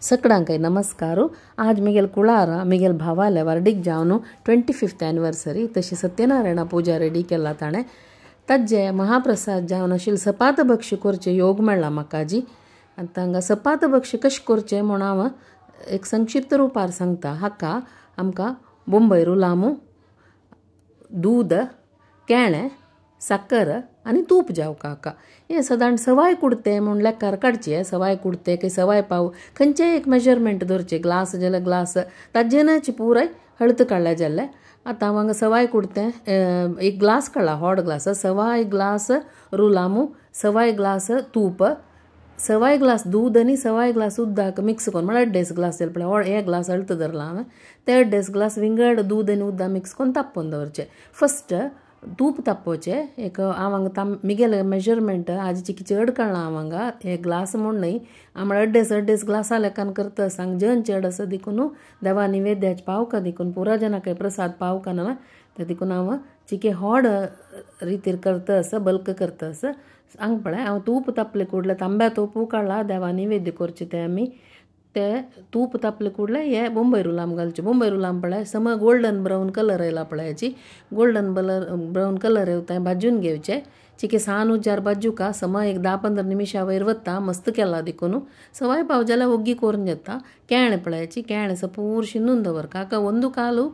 सकडांकय नमस्कार. आज मिगेल कुळारा मिगेल भावाले वार्डीक जावन 25th anniversary तशी सत्यनारायण पूजा रेडी केला ताणें. ताजे महाप्रसाद जावन आशिल्ले सपात भक्ष करचे योग मेळ्ळा म्हाका जी. आतां हांगा सपात भक्ष कशें करचें म्हूण हांव एक संक्षिप्त रुपार सांगता. हाका आमकां बोंबय रुलामू, दूद, केळें, साकर आनी तूप जावका हाका. हें सदांच सवाय कुडते म्हूण लेकार काडचें. सवाय कुडते की सवाय पाव खंयचेय एक मेजरमेंट दवरचें. ग्लास जाल्यार ग्लास ताजेनच पुराय हळद काडल्या जाल्यार. आतां हांव हांगा सवाय कुडते एक ग्लास काडला, हॉट ग्लास, सवाय ग्लास रुलामू, सवाय ग्लास तूप, सवाय ग्लास दूद आनी सवाय ग्लास उदक मिक्स करून म्हळ्यार अड्डेस ग्लास जालें पळय. एक ग्लास हळद धरला हांवें, ते अड्डेस ग्लास विंगड दूद आनी उदक मिक्स करून तापोवन दवरचें. फस्ट तूप तापोवचें. एक हांव हांगा मिगेले मेजरमेंट आज चिकी चड काडला हांव हांगा, एक ग्लास म्हूण न्हय, हांव म्हळ्यार अड्डेस अड्डेस ग्लासा लेखान करता. सांग जन चड आसा देखून देवा निवेद्याच पावका देखून पुरा जनाक प्रसाद पावका ना ते देखून हांव चिके होड रितीर करता आसा, बल्क करता आसा. हांगा पळय हांव तूप तापले कुडले तांब्या तोपू काडला देवा निवेद्य करचें तें आमी. ते तूप तापले कुडले हे बोंबय रुलाम घालचे. बोंबय रुलाम पळय सम गोल्डन ब्रावन कलर येयला पळय, हाची गोल्डन ब्रावन कलर येवता भाजून घेवचे. चिके सान उजार भाजूका सम एक 10-15 निमिशा वयर वता मस्त केला देखून. सवाय पाव जाल्यार ओग्गी करून जाता. केळें पळयाची केळें सपूर शिंदून दवरका. हाका ಒಂದು ಕಾಲು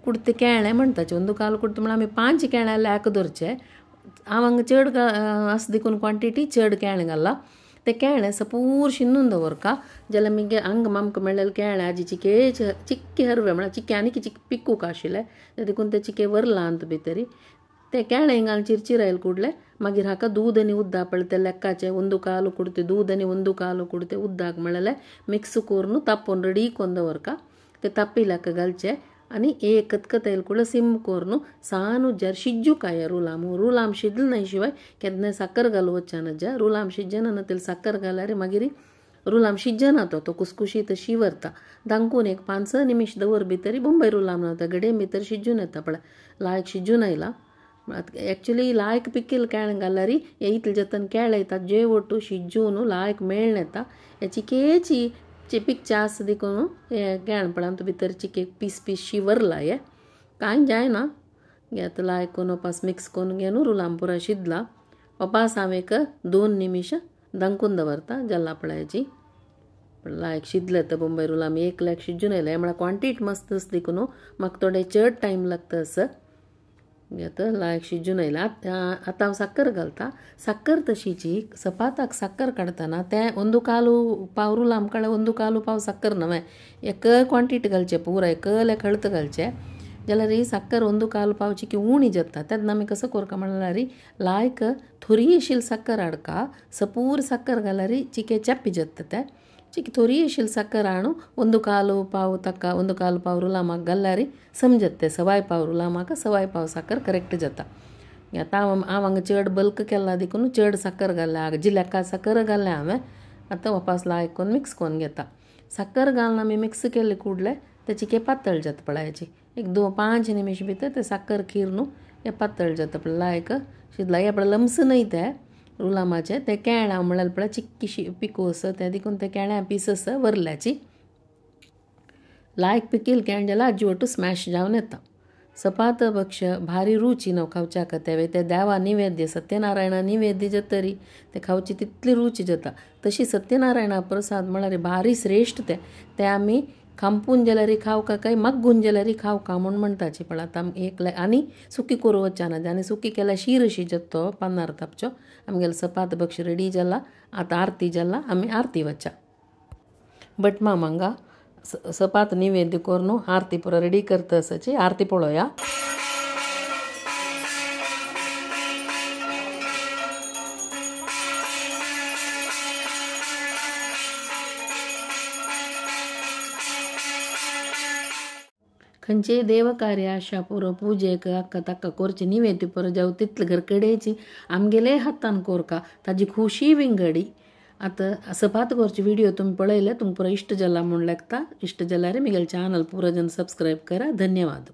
कुडते केळें म्हणटाचे. ಒಂದು ಕಾಲು कुडते म्हळ्यार आमी 5 केळ्यां लेक दवरचे. हांव हांगा चड आसा देखून क्वॉन्टिटी चड केळें घाला. ते केळें सपूर शिंदून दवरका जाल्यार मागीर हांगा आमकां मेळ्ळें केळें आजी चिके चिक्के हरवे म्हळ्यार चिके आनी चिक पिकूक आशिल्लें ते देखून ते चिके वरलां आंत भितरी. ते केळें घालून चिरचिरायल कुडले. मागीर हाका दूद आनी उदक पळय ते लेक्काचें ಒಂದು ಕಾಲು कुडते दूद आनी ಒಂದು ಕಾಲು कुडते उदक म्हळ्यार मिक्स करून तापोवन रेडी करून दवरका. ते तापी लेका घालचे आनी एक कतकत कुडले सिम करून सान उजार शिज्जूका. रुलाम रुलाम शिजल नाही शिवाय केन्ना साकर घालू वच्चा ज्या रुलाम शिजना ना तेल साकर घाल्यार मागीर रुलाम शिजना तो तो कुसकुशी तशी वरता. दांकून एक 5-6 निमिश दवर भितरी बोंबय रुलाम ना घडये भितर शिजून येता पळय. लायक शिजून आयला. एक्चुअली लायक पिकील केळें घाल्यार इतले जतन केळें येता जे वट्टू शिजून लायक मेळ्ळें येता. हे चिकेची पिकचे आसा देखून हे केळें पळय आमकां भितर चिके पीस पीस शिवरला. हे कांय जायना घेतला लायक करून वापास मिक्स करून घेवन रुलाम पुरा शिजला. वापास हांव एक 2 निमिश दांकून दवरता जल्ला पळयाची. लायक शिजले तर बोंबय रुलाम एक लायक शिजून येयलें म्हळ्यार क्वॉन्टिटी मस्त आसा देखून म्हाका थोडे चड टायम लागता आसा. आतां लायक शिजून येयलें. आतां हांव साकर घालता. साकर तशीची सपाताक साकर काडटना तें ಒಂದು ಕಾಲು पाव रुलाम काडल्यार ಒಂದು ಕಾಲು पाव साकर नवें एक क्वॉन्टिटी घालचें पुरा एक लेक हळद घालचें जाल्यार ही साकर ಒಂದು ಕಾಲು पाव चिकी उणी जाता. तेन्ना आमी कसो करका म्हणल्यार लायक थोडी आशिल्ली साकर हाडका. सपूर साकर घाल्यार चिके चेपी जाता. तें चिकी थोडी आशिल्ली साकर हाडून ಒಂದು ಕಾಲು पाव ताका ಒಂದು ಕಾಲು पाव रुलामाक घाल्यार समजता. सवाय पाव रुलामाक सवाय पाव साकर करेक्ट जाता. आतां हांव हांगा चड बल्क केला देखून चड साकर घाल्या, जिलेका साकर घाल्या हांवें. आतां वापास लायक करून मिक्स करून घेता. साकर घालून आमी मिक्स केल्ले कुडले ते चिके पातळ जाता पळयाची. एक 2-5 निमिश भितर ते साकर खीर न्हू हे पातळ जाता पळय. लायक शिजला हे पळय लम्स न्हय ते रुलामाचे. ते केळ्यां म्हळ्यार पळय चिक्कीशी पिकू आसा ते देखून ते केळ्यां पीस आसा वरल्याची. लायक पिकील केळें जाल्यार आजी वट्टू स्मॅश जावन येता. सपात भक्ष भारी रुची न्हू खावच्याक तेवे ते देवा निवेद्य सत्यनारायणा निवेद्य जातरी ते खावची तितली रुची जाता. तशी सत्यनारायणा प्रसाद म्हळ्यार भारी श्रेश्ठ ते ते आमी खांपून जाल्यार खावका काय मागून जाल्यार खावका म्हूण म्हणटाची. पण आतां एक आनी सुकी करूं वच्चा ना आनी सुकी केल्यार शीर अशी जाता तो पानार तापचो. आमगेलो सपात भक्ष रेडी जाला. आतां आरती जाला आमी आरती वच्चा. बट माम हांगा सपात निवेद्य करून आरती पुरा रेडी करता आसाची. आरती पळोवया. खंयचेय देवकार्य आशा पुरो पुजेक अक्का ताका करचे निवेद्य पुरो जावं तितले घरकडेची आमगेले हातान कोरका ताजी खुशी विंगडी. आतां सपात करचे व्हिडिओ तुमी पळयले तुमकां पुरो इश्ट जाला म्हूण लागता. इश्ट जाल्यार म्हगेलें चॅनल पुरो जन सबस्क्रायब करा. धन्यवाद.